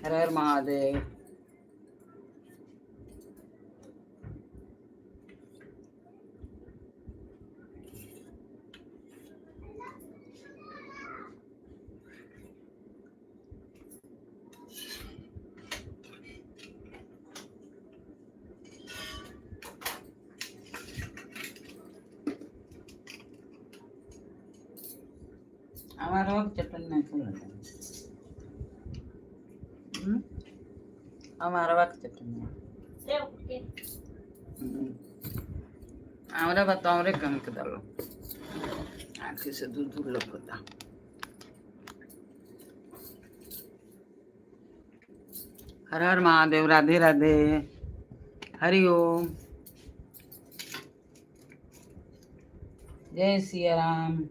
हर हर महादेव। हमारा वक्त चटनी नहीं खुला। हमारा वक्त चटनी। हमरा बताओ रे, कम के डालो, आंखी से दूर दूर लपता। हर हर महादेव, राधे राधे, हरि ओम, जय सिया राम।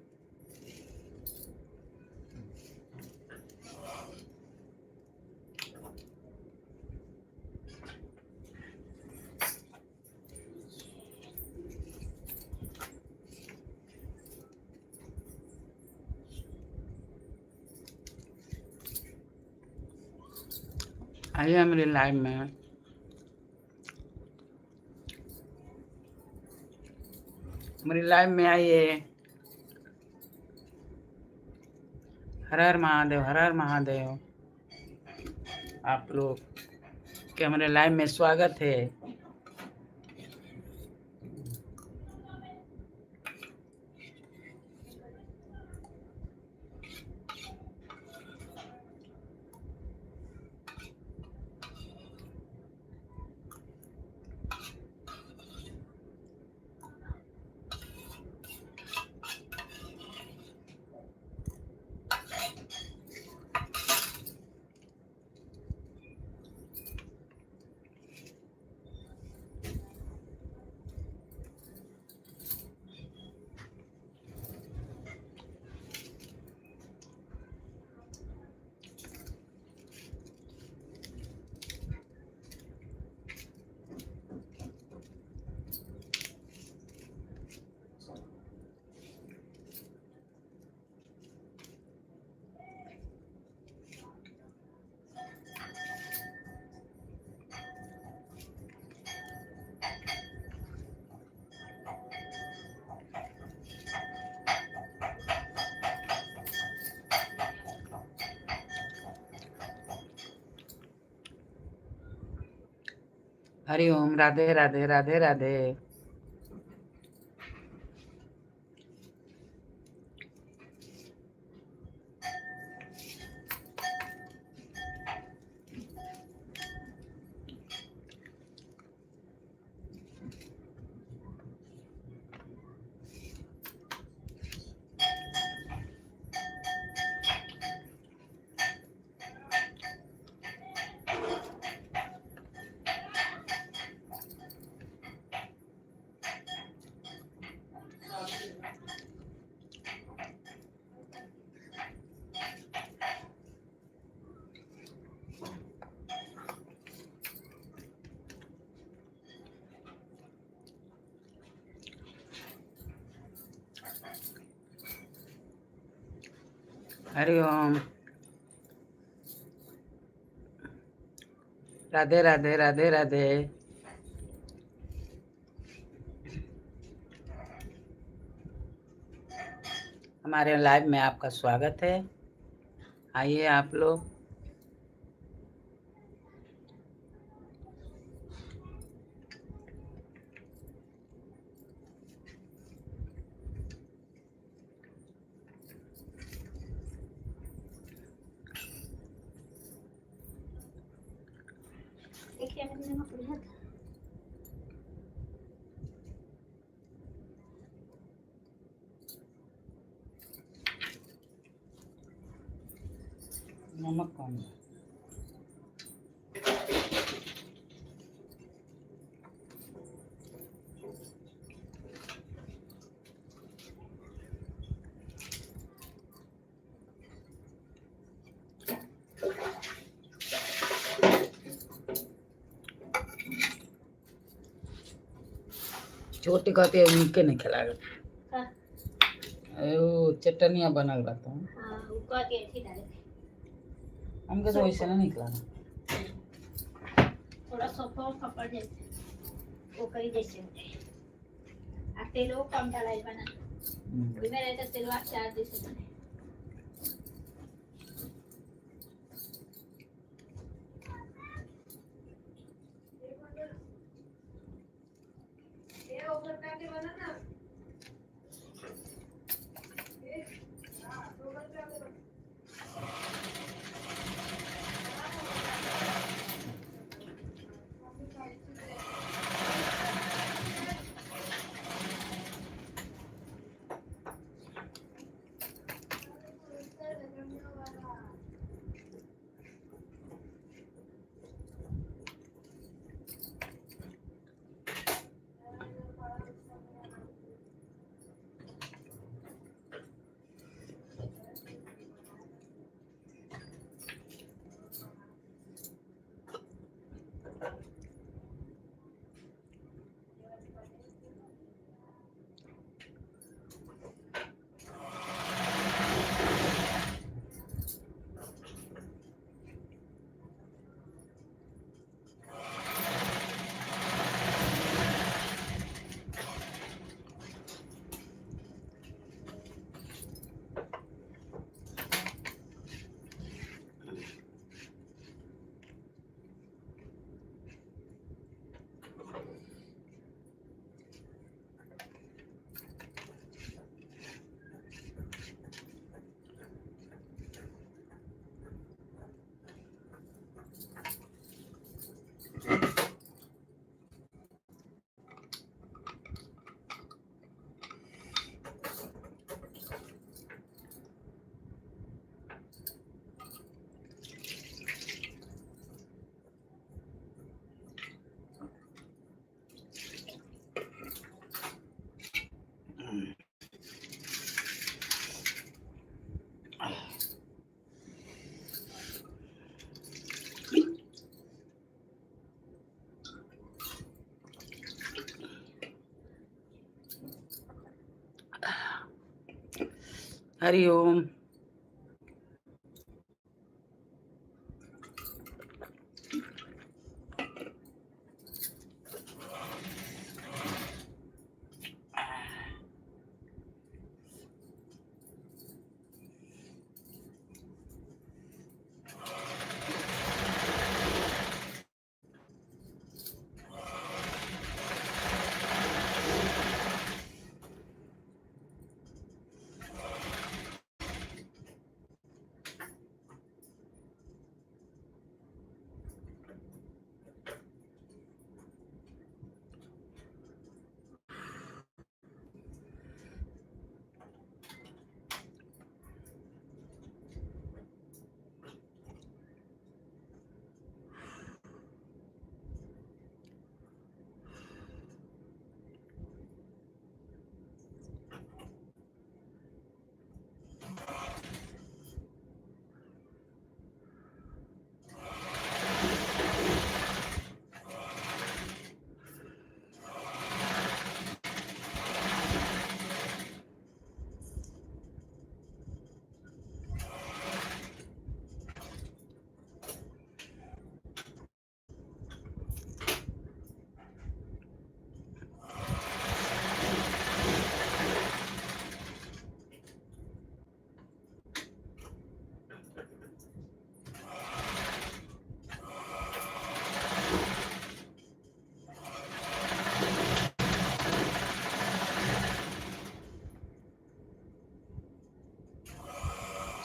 आइए मेरे लाइव में। मेरी लाइव में आइए। हर हर महादेव, हर हर महादेव। आप लोग के हमारे लाइव में स्वागत है। हरि ओम, राधे राधे, राधे राधे। हरि ओम, राधे राधे, राधे राधे। हमारे लाइव में आपका स्वागत है। आइए आप लोग। देखिए, मैंने नमक लिया था। नमक कम है। छोटी कहती है उनके नहीं खिला। हाँ। वो चटनिया बनल बा तो। हाँ, वो कह के थी डाले। हमके तो वैसे नहीं निकला। थोड़ा सोफा वोफा पड़ जाए, ओकरी जैसे हो जाए। आ तेलो कम डालाई बना। ओइमे रहे त तेलवा चार जैसे बने। हरिओम।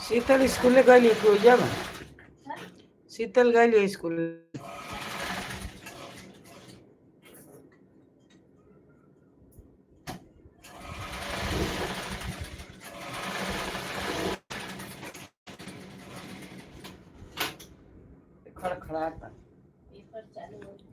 शीतल स्कूल गई कि जब शीतल गई स्कूल। खड़खड़ाता। पेपर चालू हो गया।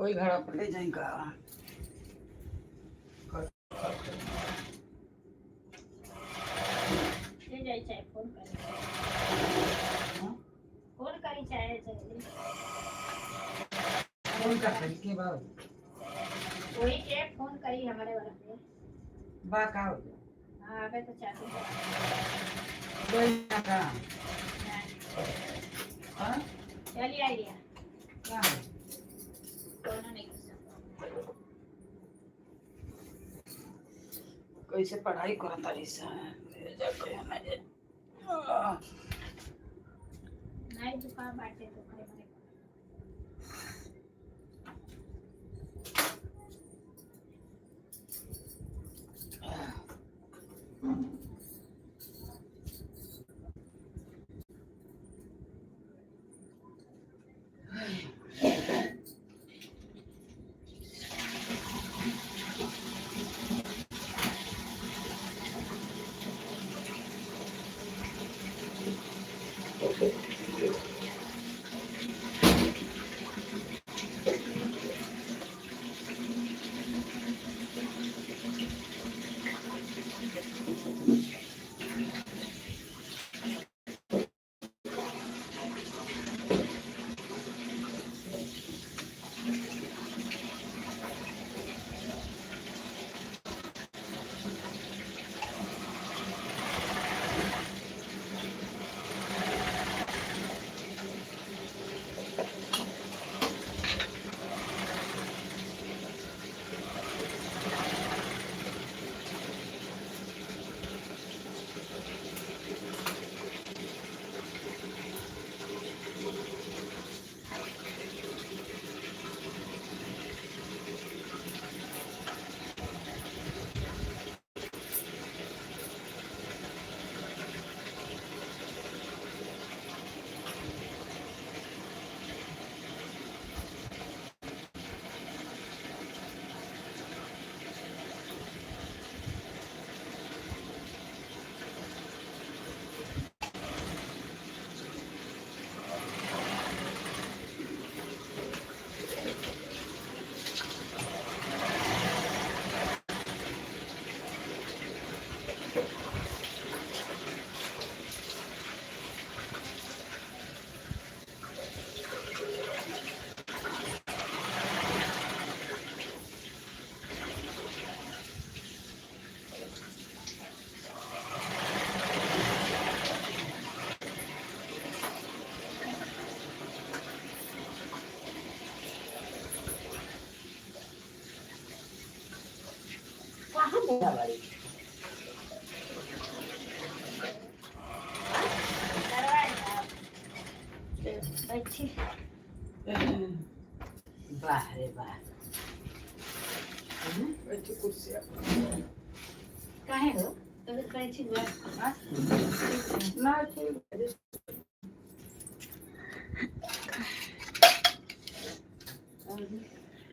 कोई घड़ा पर ले जाएगा। ले जाए चाहे फोन करी। फोन करी चाहे चले। कौन का के बाद वही के फोन करी हमारे वाला पे। बा का हो गया? हाँ आवे तो चाकू कोई ना का। हाँ? चली आई रिया। का? कोनो नहीं कर सकता। कैसे पढ़ाई करता रही सा जाके हमारे नहीं दुकान बाटे तो करे मने। कहाँ बोला बाड़ी? करवाए बैठी। वाह रे वाह। बैठी कुर्सी। काहे हो तबियत कहीं ठीक बा? ना, ठीक है।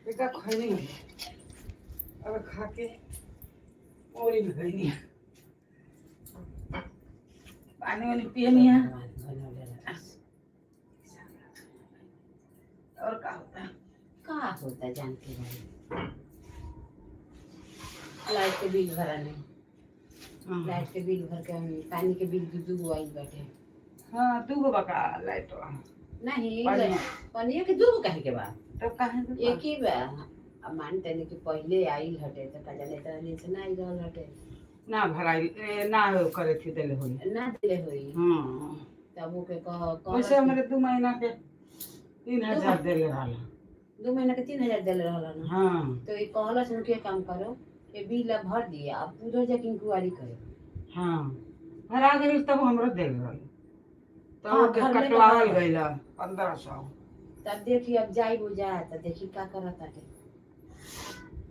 एका खैनी अब खा के मोरी में गई नहीं, पानी वानी पिए नहीं है। और का होता है? का होता जानते भाई, लाइट के बिल भरा नहीं, लाइट के बिल भर के हम पानी के बिल दू दू गो आइल बाटे। हाँ, दू गो बका लाइट? नहीं। पानी। पनिया के दू गो काहे के बा? तो काहे दू? एक ही बा। अब मान तनी कि पहिले आइल हटे त का जाने इतना दिन से ना आइल रहल हटे। ना भराई ना करे थी देले होई। ना दिले होई। हाँ। तब ओके कह कह वैसे हमारे 2 महीना के 3000 देले रहल। 2 महीना के 3000 दिले रहल ना? हाँ। तो ये कहलस उनके काम करो, ये बिल अब भर दिया, अब पूरा जाके इंक्वायरी करो। हाँ, भरा गई तब हमरो देले रहल तब। हाँ, ओके भरले तो कटवावल भरल। गइल 1500। तब देखी, अब जाई बुझा त देखी का करत ताटे।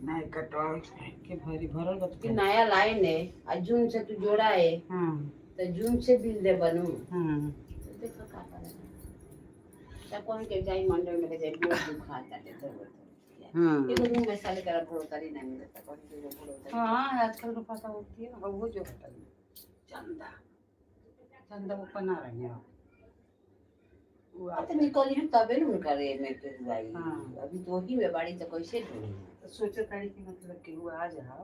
नहीं कटवावल के भरी भरल बा कि नया लाइन है आ जून से तू जोड़ा है। हाँ। तो जून से बिल दे बनू। हाँ। तो देखो का करत। तब कौन के जाई मंडल में के जाई, बहुत दुखा ताटे तो। हाँ। एगो मुंह में साले करा भरोतारी नहीं मिलता, कौन के भरोतारी। हाँ, आजकल तो पता होती है वो जो होता है चंदा चंदा वो बना रही है। उ आ तो निकली हम तबे न उनका रे में के हुआई। हाँ। अभी तो वही में बाड़ी तो कैसे ढूंढी। तो सोचे तारी कि मतलब कि वो आ जाओ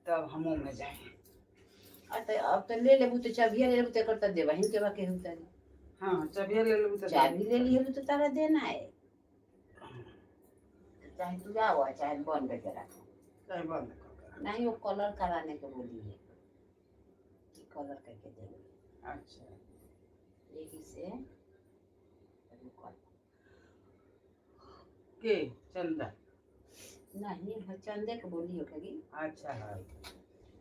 तब हमो में जाए। आ तो अब तो ले लेबू तो चाबिया ले लेबू तो एकर तो देबहिन के बा केहू तनी। हाँ चाबिया ले लेबू तो चाबी ले लिहलू तो तारा देना है, चाहे तू आओ चाहे बंद करके रखो। चाहे बंद कर के। नहीं वो कलर कराने के बोली है कि कलर करके देंगे। अच्छा। यही से रुकल। के चंदा? नहीं हो चंदे के बोली हो कभी। अच्छा हाँ।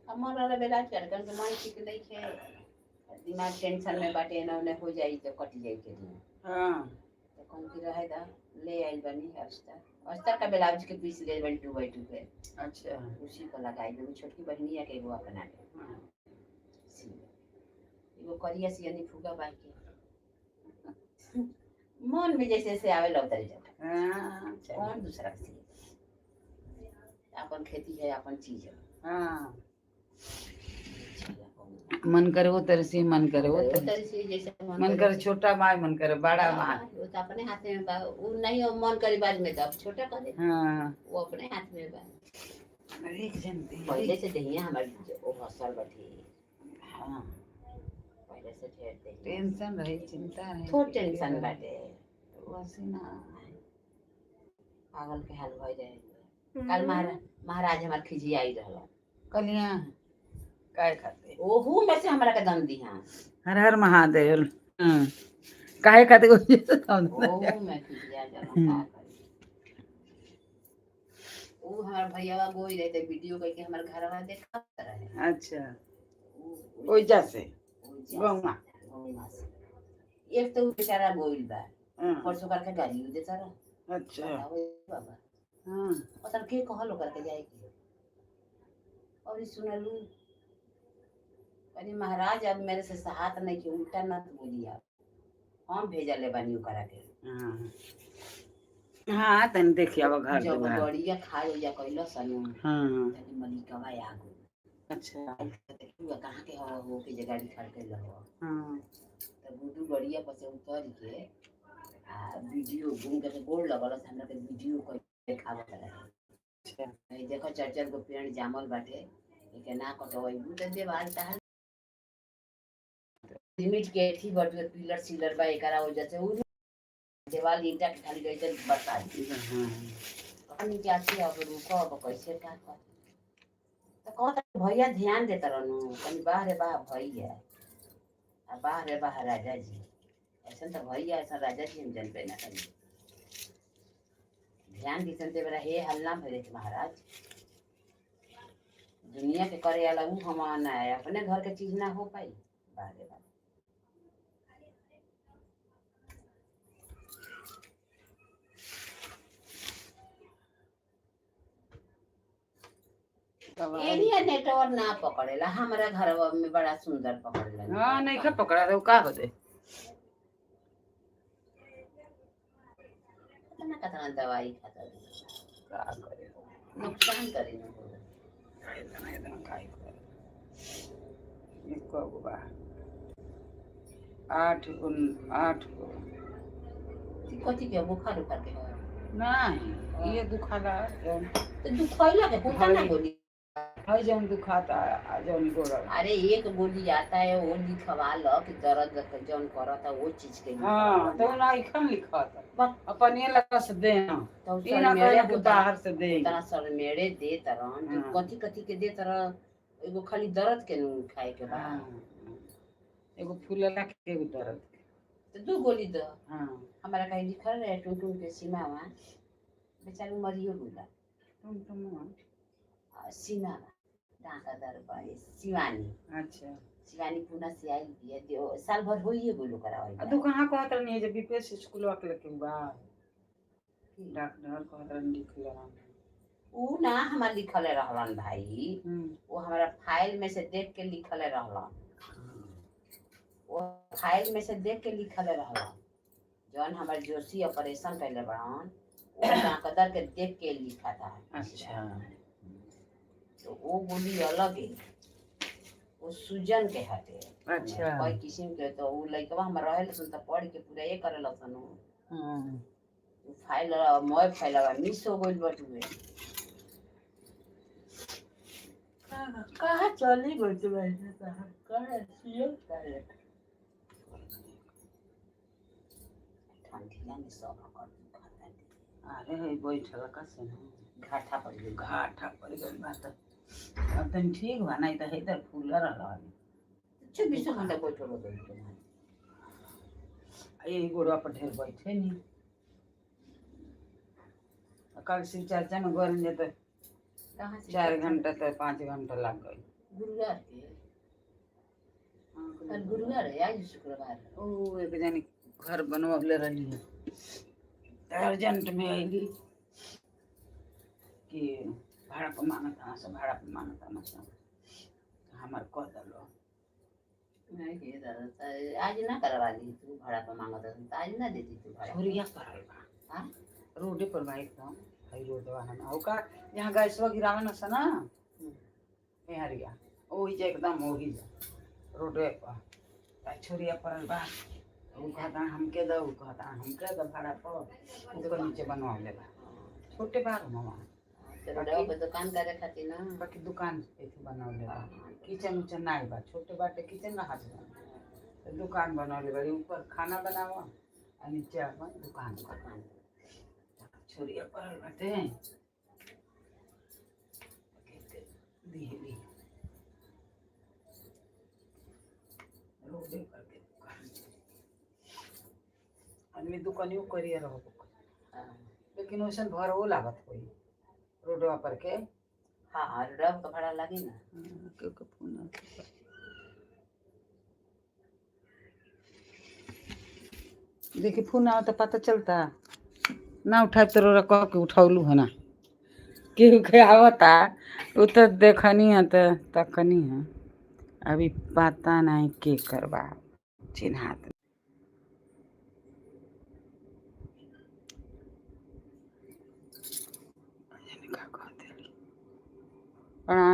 अब मन वाला बेला कर कर के मन ठीक नहीं है, दिमाग टेंशन में बाटे, ना उन्हें हो जाई तो कट जाई के दिन। हाँ। तो कौन की रहे दा ले आई बनी अस्तर, अस्तर का ब्लाउज के पीस ले बनी 2x2 के। अच्छा। उसी पर लगाई एगो छोटकी बहनिया के एगो अपना के। हाँ। सी एगो करिया सियनी फुगा बाई के मन में जैसे से आवे लौटल जाता। हाँ, चलो। कौन दूसरा के सी, अपन खेती है अपन चीज है। हाँ मन करे वो तरह से, मन करे वो वो तरह तरह से जैसे से। मन करे छोटा माय, मन करे बड़ा माय। हाँ, वो तो अपने हाथ में बा, वो नहीं वो मन करे बाद में तो अब छोटा कर दे। हाँ। वो अपने हाथ में बा। एक जन पहले से दहिया हमारे वो हसल बैठी। हाँ। पहले से ढेर दहिया। टेंशन रही, चिंता रही, थोड़ टेंशन बाटे। वैसे ना पागल के हाल भई रहे। कल महाराज हमार खिजियाई रहल। कलिया काय खाते? ओहू में से हमरा के दम दिहा। हर हर महादेव। हाँ। काहे खाते? ओहू में खिजिया जब का करी। ऊ हमार भैयावा गोई रहे ते वीडियो करके हमार घरवा देखत रहे। अच्छा। ऊ ओइजा से? ओइजा से, गौवा? गौवा से। एक तो ऊ बेचारा गोइल बा। हाँ। परसों करके गाड़ी देता रहा। अच्छा। बताओ बाबा। हाँ। पता के कहल ओकर के जाए के। और ई सुनलू अरे महाराज अब मेरे से सहात नहीं कि उल्टा मत बोली आप, हम भेजले बानी ओकरा के। हाँ हाँ तनी देखिए अब घर जब दुआर। गड़िया खाए या कैलो सनु। हाँ। तनी मलिकवा आ गो। अच्छा। देखू कहाँ के हवा हो के जे गाड़ी खड़ के हो। हाँ। तो गुडू गड़िया पर से उतर के आ वीडियो घूम के गोड़ लगल से हमरा के वीडियो कर देखावत रहे। अच्छा। नहीं देखो चार चार गो पेड़ जामल बाटे, एके ना कटवैबू त देवाल तहार सीमेंट के अथी बटुए पिलर सिलर बा, एकरा वजह से उ देवाल ईंटा के खाली गई त बता दी। हाँ। पानी जाती अब रुको अब कैसे का कर। तो कहता भैया ध्यान देता रहनु कनी, बाह रे बाह भैया आ बाह रे बाह राजा जी, ऐसा तो भैया ऐसा राजा जी हम जनबे ना करी। ध्यान दिसन ते बेरा हे हल्ला भरे थे महाराज, दुनिया के करे वाला ऊ हम ना है, अपने घर के चीज ना हो पाई। बाह रे बाह। एनिया नेटवर्क ना पकड़ेला, हमारा घरवा में बड़ा सुंदर पकड़ेला। हाँ नहीं खा पकड़ा तो का होते। कितना कितना दवाई खाता रहे। का करे। नुकसान करे न हो। इतना इतना काय करे। एको गो बा 8 गो, 8 गो। कथी के बुखार उखार के हो? नहीं ये दुखाला जौन। तो दुखैला के होता ना गोली। है जौन दुखाता आ जौन गोड़ा। अरे एक गोली आता है वो लिखवा लो कि दर्द के जौन करता वो चीज के लिखवा हाँ लो। तो ना इखन लिखत बस। अपन ये लगा से दे। हाँ तो ई ना सरमेड़े कहे कि बाहर से दे। उतना सरमेड़े दे तरन जो हाँ। कथी कथी के दे तरन, एगो खाली दर्द के नू खाए के बा। हाँ एगो फूलला के एगो दर्द के। तो दू गोली दो। हाँ। हमारा कहीं लिखल रहे टुन टुन के सीमा में बेचारी मरियो गुला। तुम सीमा डाँका दरबार शिवानी। अच्छा। शिवानी पुना से आई बिया देओ साल भर होइए गोलो करावल। आ तू कहाँ कहत रहनी जे बीपीएस स्कूल के लेके बा डॉक्टर कहत रहनी लिखल। ऊ ना हमार लिखले रहलन भाई, वो हमारा फाइल में से देख के लिखले रहलन, वो फाइल में से देख के लिखले रहलन। जौन हमार जोशी ऑपरेशन कैले बड़न वो डाकदर के देख के लिखा था। अच्छा। तो वो गोली अलग है, वो सुजन के हटे। अच्छा। कई किस्म के तो उ लइकवा हमर रहेल सन त पढ़ के पूरा ये करेला सन उ। उ फाइल मोय फाइलवा मिस हो गइल बटुए। कहाँ चली गई थी भाई कहाँ सीएम करे। ठंडीला में सब कर दुखाता। अरे है बैठल कसे ना। घाटा पड़ गइल बा। घाटा पड़ गइल बा त अब तनी ठीक बा, नहीं त इधर फूल रहल। 24 घंटा बैठल रहल तुम्हारे। यही गोड़वा पर ढेर बैठे नहीं। कल शिव चर्चा में गए जे तो कहाँ से? 4 घंटा तो 5 घंटा लग गई। गुरुवार के? कल गुरुवार है, आज शुक्रवार है। ओ एक जनी घर बनवले रही है, अर्जेंट में अली कि भाड़ा पर मांगत हना से, भाड़ा पर मांगत हना से, हमार कह दलो। नहीं ये दादा, त आज ना करवा ली तू। भाड़ा पर मांगत रहन त आज ना देती तू भाड़ा? छोरिया परल बा। हाँ? रोडे पर बा एकदम, हई रोडवा हन औ का यहाँ गैसवा गिरावे न सना। हरिया ओही जे एकदम ओही जे रोडे पर त छोरिया परल बा। उ कहता हमके दो, उ कहता हमके दो भाड़ा पर। ऊपर नीचे बनवा ले बा, छोटे बा रूमवा। तो रोडवा पर दुकान करे खातिर ना। बाकी दुकान एथी बनवले बा, किचन उचन नहीं बा, छोटे बाटे, किचन ना हाथ बा। तो दुकान बनवले बड़ी, ऊपर खाना बनावा आ नीचे अपन दुकान। दुकान। छोरिया परल बाटे, दिहली रोडे पर के दुकान। आदमी दुकानियो करिए रहो, लेकिन वैसन भरवो लागत होई रोडवा पर के। हाँ, रोडवा का भाड़ा लगी ना। के के फोन? देखी, फोन आओ तो पता चलता ना। उठाए तो रोरा कह के उठौलू है ना। केहू के आवता उ तो देखनी है तो तकनी है। अभी पता नहीं के करबा, चिन्हात का कह देली। प्रणाम।